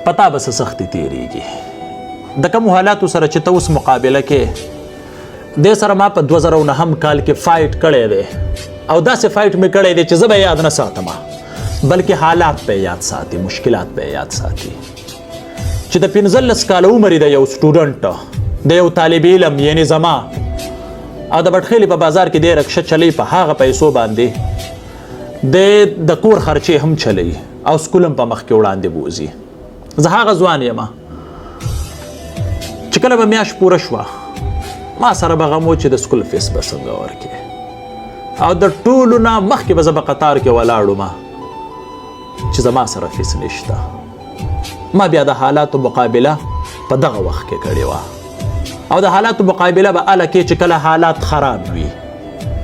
په تا به څه سختې تېرېږي. د کومو حالاتو سره چې ته اوس مقابله کې، دې سره ما په 2009 کال کې فایټ کړی دی، او داسې فایټ مې کړی دی چې زه به یاد نه ساتم، بلکې حالات به یاد ساتي، مشکلات به یاد ساتي. چې د 15 کاله عمر د یو سټوډنټ، د یو طالب علم، یعنی زما، او د بټخېلې په بازار کې دی رکشه چلی، په هغه پیسو باندې د کور خرچې هم چلی او سکول هم په مخ کې وړاندې بوځي. زه هغه ځوان یم چې کله به میاشت پوره شوه، ما سره به غم و چې د سکول فیس به څنګه ورکې، او د ټولو نه مخکې به زه په قطار کې ولاړ وم چې زما سره فیس نشته. ما بیا د حالاتو مقابله په دغه وخت کې کړې وه، او د حالاتو مقابله به اله کې چې کله حالات خراب وي،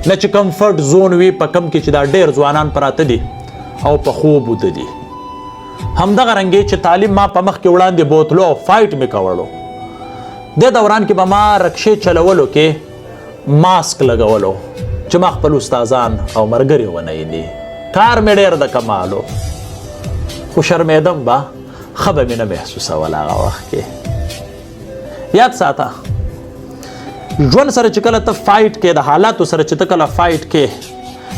نه چې کمفرټ زون وي، په کم کې چې دا ډېر ځوانان پراته دي او په خوب وده دي. همدغه رنګې چې تعلیم ما په مخ کې وړاندې بوتلو او فایټ مې کولو، دې دوران کې به ما رکشې چلولو کې ماسک لګولو چې ما خپل استادان او مرګري ونه ویني. کار مې ډېر د کمالو، خو شرمېدم به، ښه به مې نه محسوسوله هغه وخت کې. یاد ساته، ژوند سره چې کله ته فایټ کې، د حالاتو سره چې ته کله فایټ کې،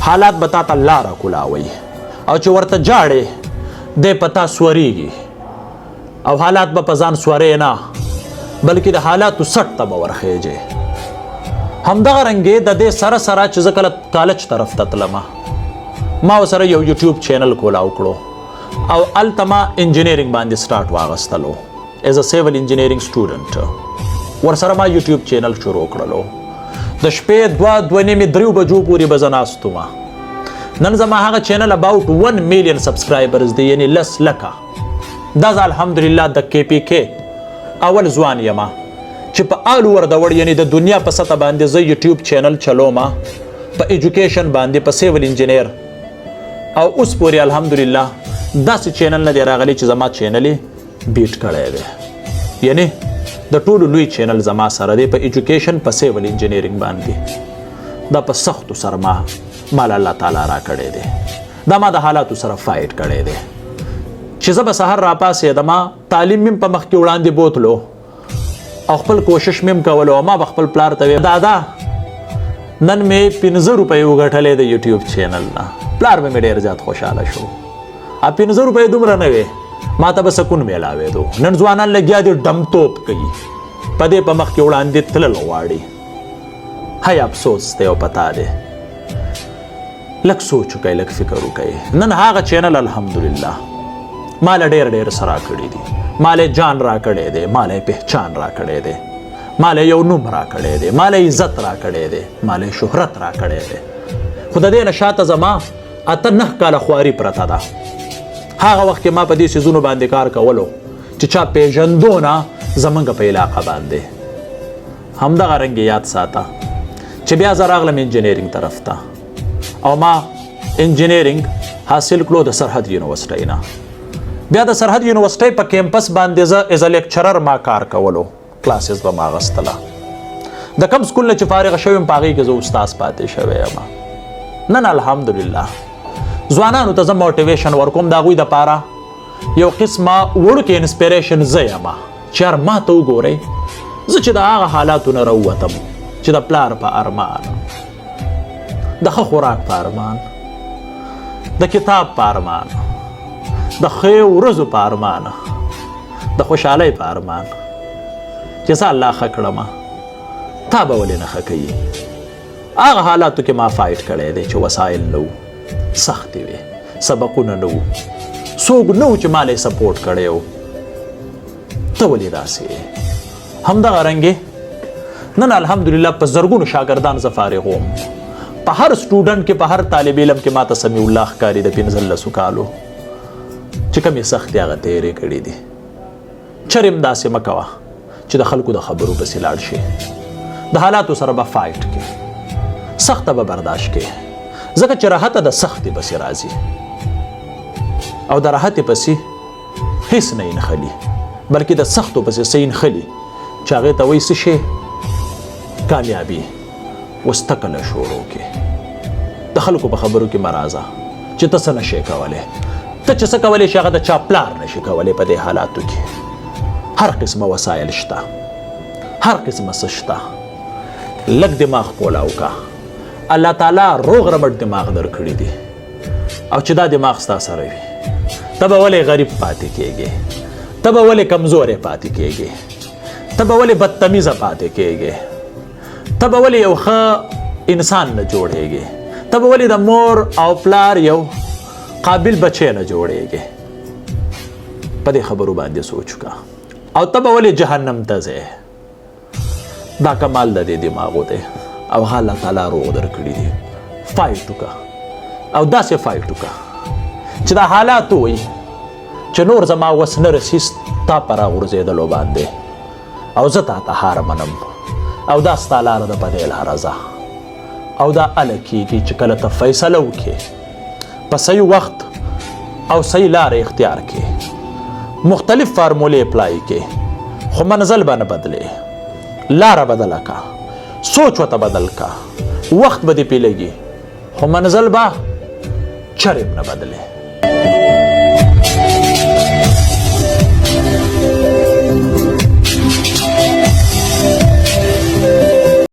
حالات به تا ته لاره کولاوي، او چې ورته جاړې دی په تا سورېږي، او حالات به په ځان سورې نه، بلکې د حالاتو سټ ته به ورخېږي. همدغه رنګې د دې سره سره چې زه کله کالج طرف ته تلم، ما ورسره یو یوټیوب چینل کولاو کړو، او هلته ما انجینیرینګ باندې سټارټ واغستلو as a civil engineering student. ورسره ما یوټیوب چینل شروع کړلو. د شپې 2، 2:30، 3 بجو پورې به زه ناست وم. نن زما هغه چینل اباوټ 1 میلیون سبسکرایبرز دی، یعنی لس لکه. دا زه الحمدلله د کې پی کې اول ځوان یم چې په آل اوور د ورلډ، یعنی د دنیا په سطح باندې زه یوټیوب چینل چلوم په ایجوکیشن باندې، په سیول انجینیر، او اوس پورې الحمدلله داسې چینل نه دی راغلی چې زما چینل یې بیټ کړی دی. یعنی د ټولو لوی چینل زما سره دی په ایجوکیشن، په سیول انجینیرینګ باندې. دا په سختو سره ما مال الله تعالی را کړی دی. دا ما د حالاتو سره فایټ کړی دی چې زه به سهار راپاڅېدم، تعلیم مې په مخ کې وړاندې بوتلو او خپل کوشش مې هم کولو، او ما به خپل پلار ته ویل، دادا، نن مې 5 روپۍ وګټلې د یوټیوب چینل نه. پلار به مې ډېر زیات خوشحاله شو. ا 5 روپۍ دومره نه وې، ما ته به سکون میلاوېدو. نن ځوانان لګیا دي، ډم توپ کوي، په دې په مخ کې وړاندې تلل غواړي. هی افسوس دی او پتا دی. لږ سوچ وکړئ، لږ فکر وکړئ. نن هغه چینل الحمدلله ما له ډېر ډېر څه راکړي دي. ما له جان راکړی دی، ما له پهچان راکړی دی، ما له یو نوم راکړی دی، ما له عزت راکړی دی، ما له شهرت راکړی دی. خو د دې نه شاته زما 8 9 کاله خواري پرته ده. هغه وخت کې ما په دې څیزونو باندې کار کولو چې چا پیژندو نه زمونږ په علاقه باندې. همدغه رنګ یاد ساته چې بیا زه راغلم انجینیرینګ طرف ته، او ما انجینیرینګ حاصل کړو د سرحد یونیورسټۍ نه. بیا د سرحد یونیورسټۍ په کیمپس باندې زه as lecturer ما کار کولو، کلاسز به ما اخیستله. د کم سکول نه چې فارغ شوی یم، په هغې کې زه استاد پاتې شوی یم. نن الحمدلله ځوانانو ته زه موټیویشن ورکوم، د هغوی دپاره یو قسمه وړوکی انسپیریشن زه یم چې یار ما ته وګورئ، زه چې د هغه حالاتو نه راووتم چې د پلار په ارمان، د ښه خوراک په ارمان، د کتاب په ارمان، د ښې ورځو په ارمان، د خوشحالۍ په ارمان، چې زه الله ښه کړم، تا به ولې نه ښه کوي؟ هغه حالاتو کې ما فایټ کړی دی چې وسایل نه وو، سختې وې، سبقونه نه وو، څوک نه وو چې ما له سپورټ کړی و. ته ولې داسې؟ همدغه رنګې نن الحمدلله په زرګونو شاګردان زه فارغوم. په هر سټوډنټ کې، په هر طالب علم کې ما ته سمیع الله ښکاري د 15 کالو چې کومې سختې هغه تېرې کړې دي. چېرې هم داسې مه کوه چې د خلکو د خبرو پسې لاړ شي. د حالاتو سره به فایټ کې، سخته به برداشت کې، ځکه چې راحته د سختې پسې راځي، او د راحتې پسې هیڅ نه انخلي، بلکې د سختو پسې څه انخلي چې هغې ته وایي څه شی؟ کامیابي. اوس ته کله شروع کې د خلکو په خبرو کې مه راځه چې ته څه نه شې کولی. ته چې څه کولی شې هغه د چا پلار نشي کولی. په دې حالاتو کې هر قسمه وسایل شته، هر قسمه څه شته. لږ دماغ کولاو کا، الله تعالی روغ رمټ دماغ درکړي دي، او چې دا دماغ ستا سره وي ته به ولې غریب پاتې کېږې؟ ته به ولې کمزوری پاتې کېږې؟ ته به ولې بدتمیزه پاتې کېږې؟ ته به ولې یو ښه انسان نه جوړېږې؟ ته به ولې د مور او پلار یو قابل بچی نه جوړېږې؟ په دې خبرو باندې سوچ وکړه. او ته به ولې جهنم ته ځې؟ دا کمال د دې دماغو دی او هغه الله تعالی روغ درکړي دي. فایټ وکړه، او داسې فایټ وکړه چې دا حالات وایي چې نور زما وس نه رسي ستا په راغورځېدلو باندې، او زه تا ته هار منم، او دا ستا لاره ده، په دې لاره ځه. او دا اله کېږي چې کله ته فیصله وکړې، په صحیح وخت او صحیح لاره اختیار کړې، مختلف فارمولې اپلای کړې، خو منزل به نه بدلې، لاره بدله کا، سوچ ورته بدل کا، وخت به دې پې لګي، خو منزل به چرې هم نه بدلې.